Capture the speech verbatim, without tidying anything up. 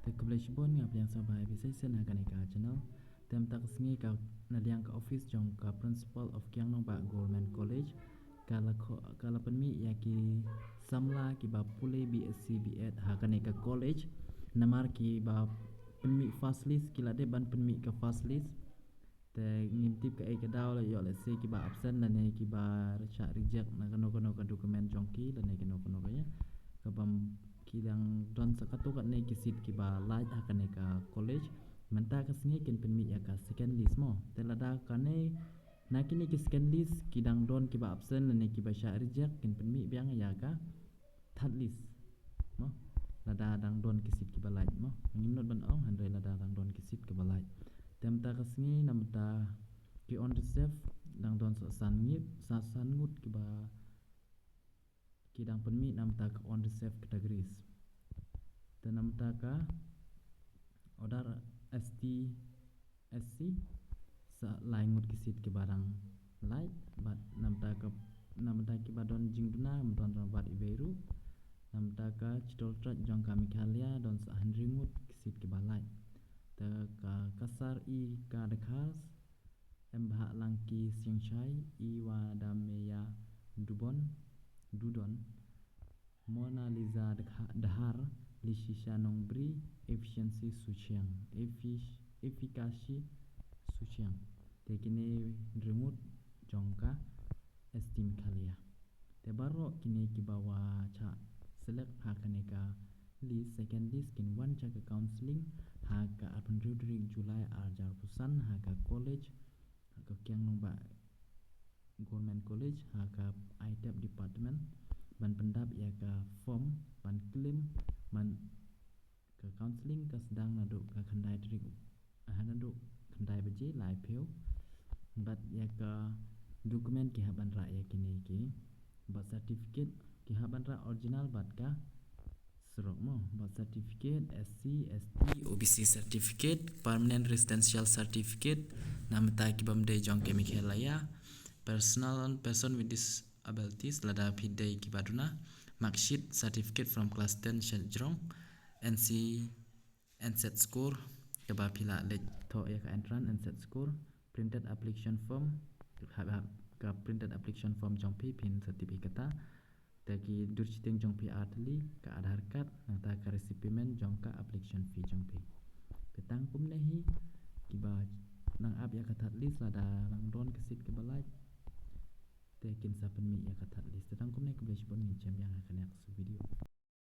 Te khublei shibun, nga pdiang sngewbha ïa phi sa shisien ha kane ka channel. Te mynta ka sngi ka na liang ka office jong ka Principal of Kiang Nangbah Government College ka la kho-, ka la pynmih ïa ki samla kiba pule B S C B Ed ha kane ka college. Namar kiba pynmih first list, ki la dep ban pynmih ka first list. Te ngim tip kaei ka daw la ïoh lehse kiba absent lane kiba shah reject na kano kano ka document jong ki lane kano kano ka ïa. Kaba ki dang don sa katto katne ki seat kiba lait ha kane ka college. Mynta ka sngi kin pynmih ïa ka second list mo. Te lada kane na kine ki second list ki dang don kiba absent lane kiba shah reject, kin pynmih biang ïa ka third list mo. Lada dang don ki seat kiba lait mo. Ngim nud ban ong, hynrei lada dang don ki seat kiba lait. Te mynta ka sngi na mynta ki unreserved dang don sa san ngut, sa san ngut kiba ki dang pynmih na mynta ka unreserved categories. Te na mynta ka other S T S C sa lai ngut ki seat kiba dang lait, bad na mynta ka, na mynta kiba don jingduna don rangbah iwei ruh. Na mynta ka Chitoltrach jong ka Meghalaya don sa hynriew ngut ki seat kiba lait. Te ka Kasar E Ka Dkhar, Embhah Langki Siangshai, Iwa Dameya Dubon, Dudon, Mona Lisa Dkha-, Dahar, Lishisha Nongbri, Efficiency Suchiang, Effic-, Efficacy Suchiang. Te kine hynriew ngut jong ka S T Meghalaya. Te baroh kine kiba wa shah select ha kane ka list, second list, kin wan sha ka counselling ha ka arphew hynriew tarik July arhajar arphew san ha ka college, ha ka Kiang Nangbah Government College, ha ka I T E P department, ban pyndap ïa ka form ban claim, ban ka counselling ka sdang naduh ka khyndai tarik, ha naduh khyndai baje laiphew. Bad ïa ka document ki hap ban rah ïa kine ki, birth certificate ki hap ban rah original bad ka surok mo, birth certificate, S C, S T, O B C certificate, permanent residential certificate, na mynta ki bym dei jong ka Meghalaya, personal, person with disabilities, lada phi dei kiba duna, mark sheet, certificate from class ten sha jrong, N C, N set score, kaba phi la leit thoh ïa ka entrance, N set score, printed application form, hap, hap, ka printed application form jong phi, phin sa tip hi kata. Te ki dur shiteng jong phi ar tylli, ka Aadhaar card, nangta ka receipt payment jong ka application fee jong phi. Te tang kumne hi, kiba nang ap ïa ka third list lada nang don ka seat kaba lait. Te kin sa pynmih ïa ka third list. Te tang kumne, khublei shibun, ngin ïashem biang ha ka next video.